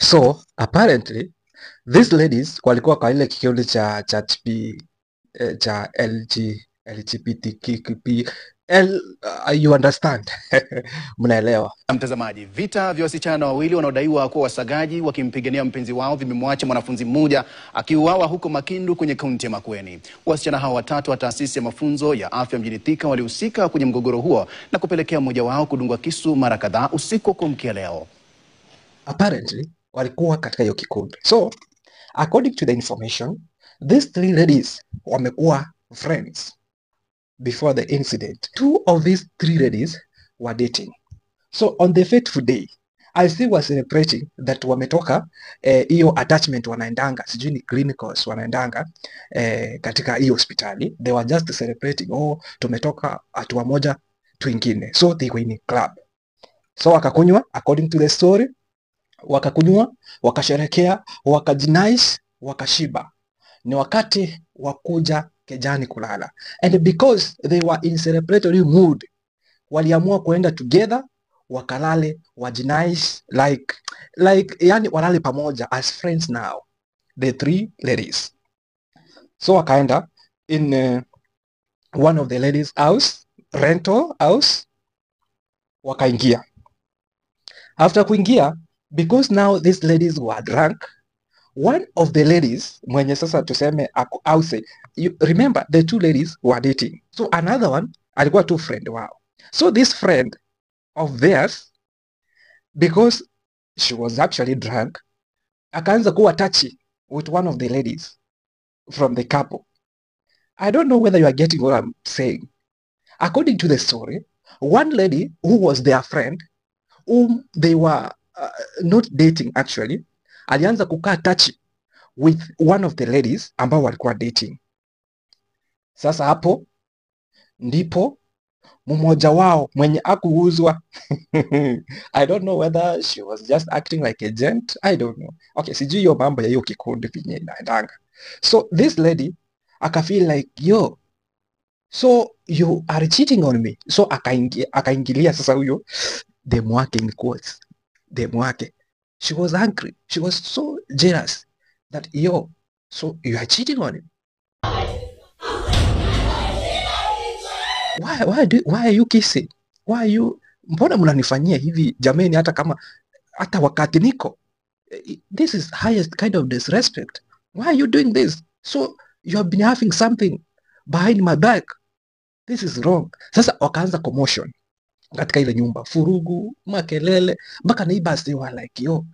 So apparently these ladies walikuwa kwa ile kikundi cha cha TP, cha LG, LGBTQP L, you understand. Mnaelewa. Mtazamaji, vita vya wasichana wawili wanaodaiwa kuwa wasagaji wakimpigania mpenzi wao vimemwacha mwanafunzi mmoja akiuawa huko Makindu kwenye kaunti ya Makueni. Wasichana hao watatu wa taasisi ya mafunzo ya afya mjini Thika walihusika kwenye mgogoro huo na kupelekea mmoja wao kudungwa kisu mara kadhaa usiku wa kuamkia leo. Apparently walikuwa katika hiyo kikundi. So according to the information, these three ladies wamekuwa friends before the incident. Two of these three ladies were dating. So on the fateful day, as they were celebrating that wametoka hiyo attachment wanaendanga, sijui ni clinicals wanaendanga katika hiyo hospitali. They were just celebrating, oh, tumetoka hatua moja twingine. So they were in a club. So wakakunywa, according to the story, wakakunywa, wakasherekea, wakajinice, wakashiba. Ni wakati wa kuja kejani kulala. And because they were in celebratory mood, waliamua kuenda together, wakalale, wajinice, like, yani walale pamoja as friends now, the three ladies. So wakaenda in one of the ladies' house, rental house, wakaingia. After kuingia, because now these ladies were drunk, one of the ladies, mwenye sasa tuseme ako outside, you remember the two ladies were dating. So another one, alikuwa tu friend wao. So this friend of theirs, because she was actually drunk, akaanza kuwa touchy with one of the ladies from the couple. I don't know whether you are getting what I'm saying. According to the story, one lady who was their friend, whom they were not dating actually, alianza kukaa touchy with one of the ladies ambao walikuwa dating. Sasa hapo ndipo mmoja wao mwenye hakuuzwa I don't know whether she was just acting like a gent, I don't know. Okay, sijui hiyo mambo ya hiyo kikundi venye inaendanga. So this lady aka feel like, yo, so you are cheating on me. So akaingilia sasa huyo demu wake, in quotes, demu wake. She was angry. She was so jealous that, yo, so you are cheating on him. Why are you kissing? Why are you, mbona mnanifanyia hivi jameni, hata kama hata wakati niko, this is highest kind of disrespect. Why are you doing this? So you have been having something behind my back. This is wrong. Sasa wakaanza commotion katika ile nyumba, furugu, makelele, mpaka neighbors they were like, yo,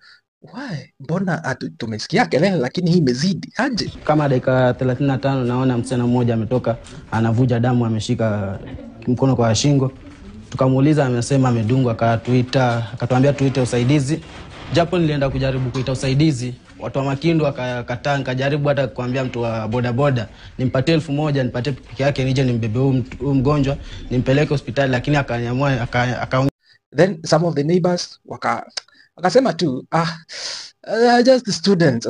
why? Mbona tumesikia kelele lakini hii imezidi aje? Kama dakika 35 naona msichana mmoja ametoka anavuja damu, ameshika mkono kwa shingo. Tukamuuliza, amesema amedungwa, akatuambia tuite usaidizi. Japo nilienda kujaribu kuita usaidizi, watu wa Makindu wakakataa. Nikajaribu hata kuambia mtu wa bodaboda nimpatie 1000, nipatie pikipiki yake nije nimbebe huyu mgonjwa nimpeleke hospitali, lakini akaniamua aka Then some of the neighbors wakasema tu, just students,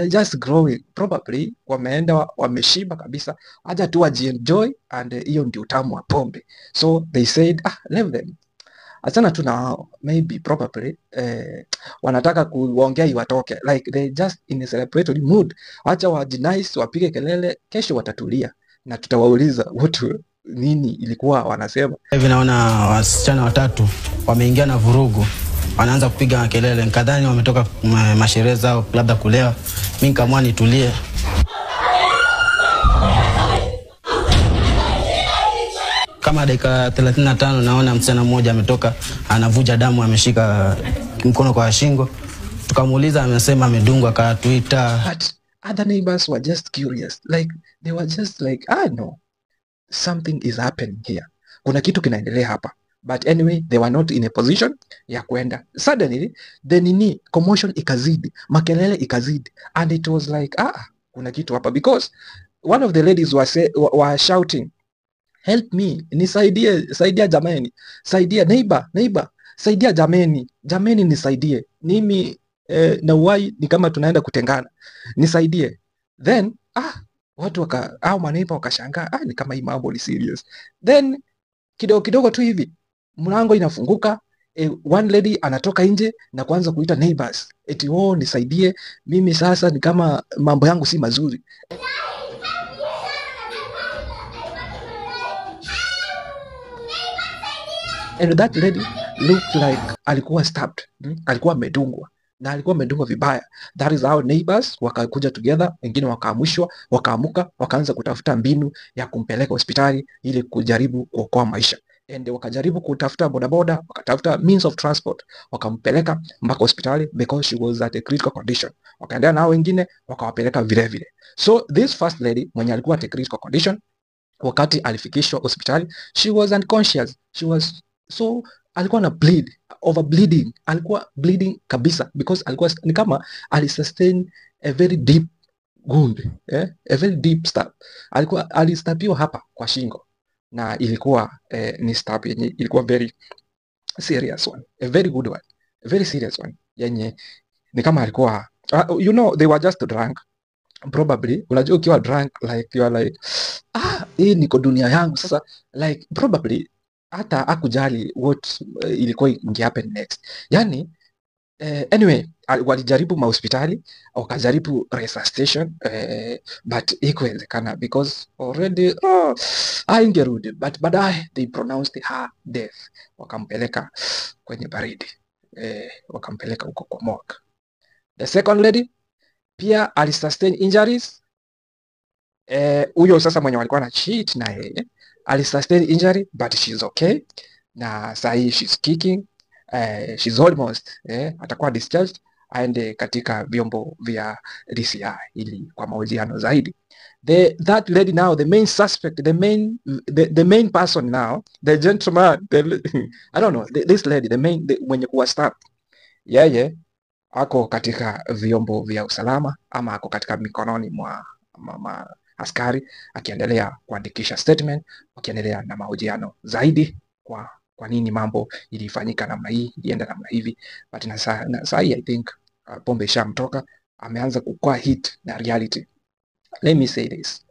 just growing, probably wameenda wameshiba kabisa, acha tu wajienjoy, and hiyo ndio utamu wa pombe. So they said, leave them, achana tu na wao, maybe probably wanataka kuongea iwatoke, like they just in a celebratory mood, acha wajinice, wapige kelele, kesho watatulia na tutawauliza watu nini ilikuwa wanasema. Hivi naona wasichana watatu wameingia na vurugu, wanaanza kupiga kelele, nikadhani wametoka masherehe zao labda kulewa. Mimi nikaamua nitulie. Kama dakika 35 naona msichana mmoja ametoka anavuja damu, ameshika mkono kwa shingo. Tukamuuliza, amesema amedungwa, akatuita. But other neighbors were just curious, like they were just like, no, something is happening here, kuna kitu kinaendelea hapa. But anyway, they were not in a position ya kuenda. Suddenly the nini commotion ikazidi, makelele ikazidi, and it was like, kuna kitu hapa, because one of the ladies were shouting, help me, nisaidie, saidia jameni, saidia neighbor, neighbor, saidia jameni, jameni nisaidie, mimi na uwai ni kama tunaenda kutengana, nisaidie. Then watu au maneighbor wakashangaa, ni kama hii mambo ni serious. Then kidogo kidogo tu hivi mlango inafunguka, One lady anatoka nje na kuanza kuita neighbors, eti oh, nisaidie mimi sasa ni kama mambo yangu si mazuri. And that lady looked like alikuwa stabbed, Alikuwa amedungwa na alikuwa amedungwa vibaya. That is how neighbors wakakuja together, wengine wakaamushwa, wakaamuka, wakaanza kutafuta mbinu ya kumpeleka hospitali ili kujaribu kuokoa maisha. And wakajaribu kutafuta bodaboda, wakatafuta means of transport, wakampeleka mpaka hospitali because she was at a critical condition. Wakaendelea nao wengine wakawapeleka vile vile. So this first lady mwenye alikuwa at a critical condition, wakati alifikishwa hospitali, she was unconscious. She was so, alikuwa na bleed, over bleeding, alikuwa bleeding kabisa because alikuwa ni kama alisustain a very deep wound, A very deep stab. Alikuwa alistabiwa hapa kwa shingo na ilikuwa ni stab yenye ilikuwa very serious one, a very good one, a very serious one yenye ni kama alikuwa you know, they were just drunk probably. Unajua ukiwa drunk like you are like hii niko dunia yangu sasa, like probably hata hakujali what ilikuwa inge happen next. Yani anyway, walijaribu mahospitali, wakajaribu resuscitation, but ikuwezekana because already haingerudi. But baadaye they pronounced her death, wakampeleka kwenye baridi, wakampeleka huko kwa morgue. The second lady pia alisustain injuries. Huyo sasa mwenye walikuwa na cheat na yeye alisustain injury but she's okay, na sahi she's kicking, she's almost atakuwa discharged aende katika vyombo vya DCI ili kwa mahojiano zaidi. That lady now, the main suspect, the main person now, the gentleman, I don't know, this lady, the main, mwenye kuwa stab, yeye ako katika vyombo vya usalama ama ako katika mikononi mwa askari akiendelea kuandikisha statement, akiendelea na mahojiano zaidi kwa nini mambo ilifanyika namna hii, ilienda namna hivi. But na saa hii I think pombe ishamtoka, ameanza kukua hit na reality. Let me say this.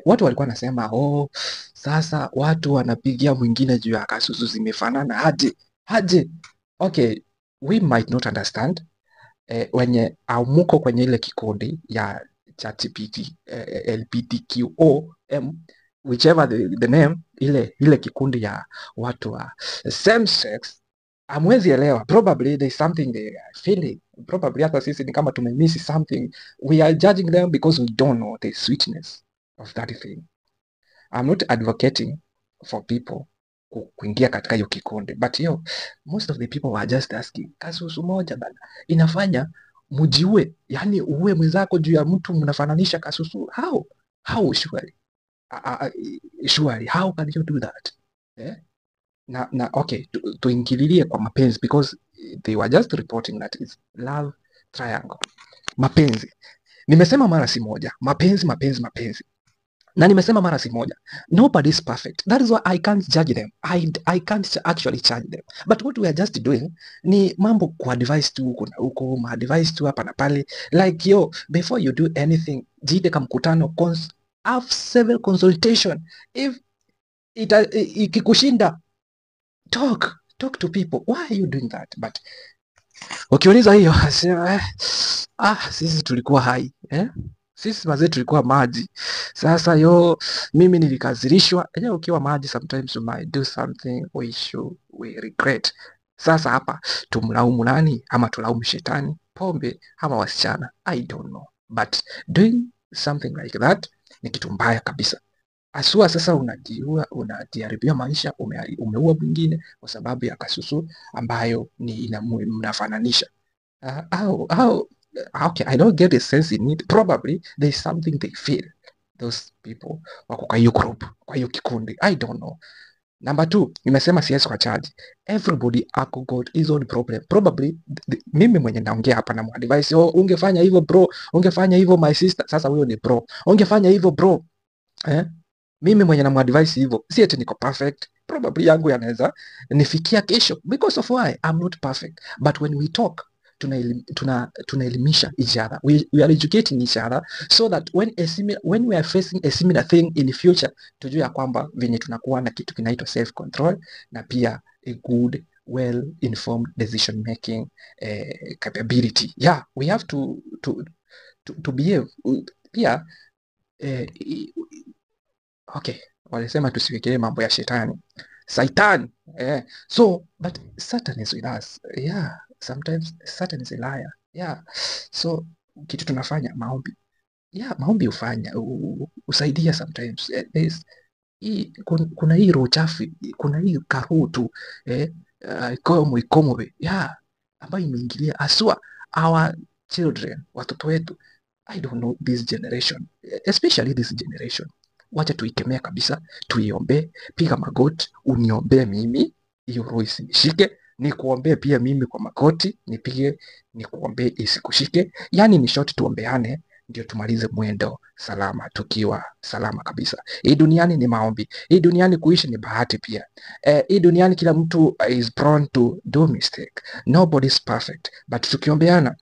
Watu walikuwa nasema oh, sasa watu wanapigia mwingine juu ya kasusu zimefanana aje aje. Okay, we might not understand wenye amuko kwenye ile kikundi ya ChatGPT, LGBTQOM, whichever the name, ile kikundi ya watu wa same sex, hamwezi elewa. Probably there is something they are feeling. Probably hata sisi ni kama tumemiss something. We are judging them because we don't know the sweetness of that thing. I'm not advocating for people kuingia katika hiyo kikundi, but yo, most of the people were just asking, kasusu moja bana inafanya mujiue, yani uue mwenzako juu ya mtu mnafananisha kasusu. How? How surely? Surely how can you do that? Na okay, tuingililie kwa mapenzi because they were just reporting that it's love triangle. Mapenzi. Nimesema mara si moja, mapenzi, mapenzi, mapenzi. Na nimesema mara si moja, nobody is perfect. That is why I can't judge them. I can't actually judge them. But what we are just doing ni mambo ku advise tu huko na huko, ma advice tu hapa na pale. Like yo, before you do anything, jiite kama mkutano, have several consultation. If ikikushinda, talk to people. Why are you doing that? But ukiuliza hiyo, asema, sisi tulikuwa hai, Sisi mazee tulikuwa maji. Sasa yo, mimi nilikazirishwa. Enyewe ukiwa maji sometimes you might do something which you will regret. Sasa hapa tumlaumu nani? Ama tulaumu shetani, pombe ama wasichana? I don't know. But doing something like that ni kitu mbaya kabisa. Asua sasa unajiua, unajiharibia maisha, umeua mwingine kwa sababu ya kasusu ambayo ni mnafananisha. Okay, I don't get a sense in it. Probably there's something they feel. Those people wako kwa hiyo group, kwa hiyo kikundi. I don't know. Number 2, nimesema siwezi kwa charge. Everybody ako got his own problem. Probably mimi mwenye naongea hapa na muadvise, oh, ungefanya hivyo bro, ungefanya hivyo my sister. Sasa huyo ni bro. Ungefanya hivyo bro. Mimi mwenye na muadvise hivyo, si eti niko perfect. Probably yangu yanaweza nifikia kesho because of why I'm not perfect. But when we talk, tunaelimisha each other. We are educating each other so that when we are facing a similar thing in the future, tujue ya kwamba venye tunakuwa na kitu kinaitwa self control na pia a good well informed decision making capability. Yeah, we have to behave pia. Okay, walisema tusiwekelee mambo ya shetani, Satan. So but Satan is with us. Yeah, sometimes Satan is a liar. Yeah, so kitu tunafanya maombi. Yeah, maombi hufanya husaidia sometimes. Hii, kuna hii roho chafu, kuna hii karoho tu ikomo ikomobe, yeah, ambayo imeingilia haswa our children, watoto wetu. I don't know, this generation, especially this generation, wacha tuikemea kabisa, tuiombee. Piga magoti uniombee mimi hiyo roho isinishike, nikuombee pia mimi kwa magoti nipige nikuombee isikushike. Yani ni short, tuombeane ndio tumalize mwendo salama, tukiwa salama kabisa. Hii duniani ni maombi, hii duniani kuishi ni bahati pia. Hii duniani kila mtu is prone to do mistake, nobody is perfect, but tukiombeana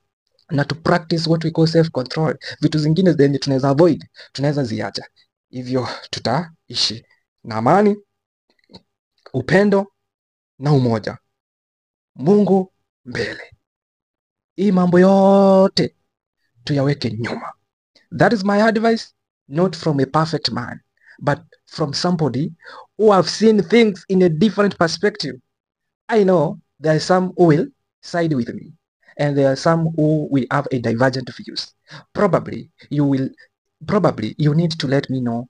na to practice what we call self control, vitu zingine zenye tunaweza avoid tunaweza ziacha, hivyo tutaishi na amani, upendo na umoja. Mungu mbele, hii mambo yote tuyaweke nyuma. That is my advice, not from a perfect man, but from somebody who have seen things in a different perspective. I know there are some who will side with me, and there are some who will have a divergent views. Probably you need to let me know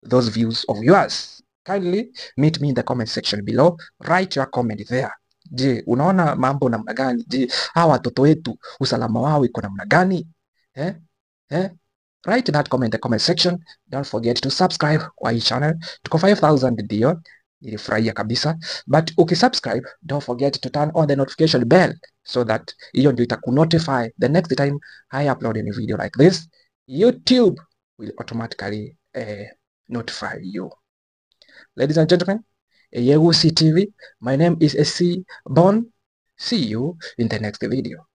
those views of yours. Kindly meet me in the comment section below. Write your comment there. Je, unaona mambo namna gani? Je, hawa watoto wetu usalama wao iko namna gani? Eh? Eh? Write that comment in the comment section. Don't forget to subscribe kwa hii channel. Tuko 5000 ndio. Nilifurahia kabisa. But ukisubscribe, don't forget to turn on the notification bell so that hiyo ndio itakunotify the next time I upload any video like this. YouTube will automatically notify you. Ladies and gentlemen, Eyegusi TV, my name is SC Bon. See you in the next video.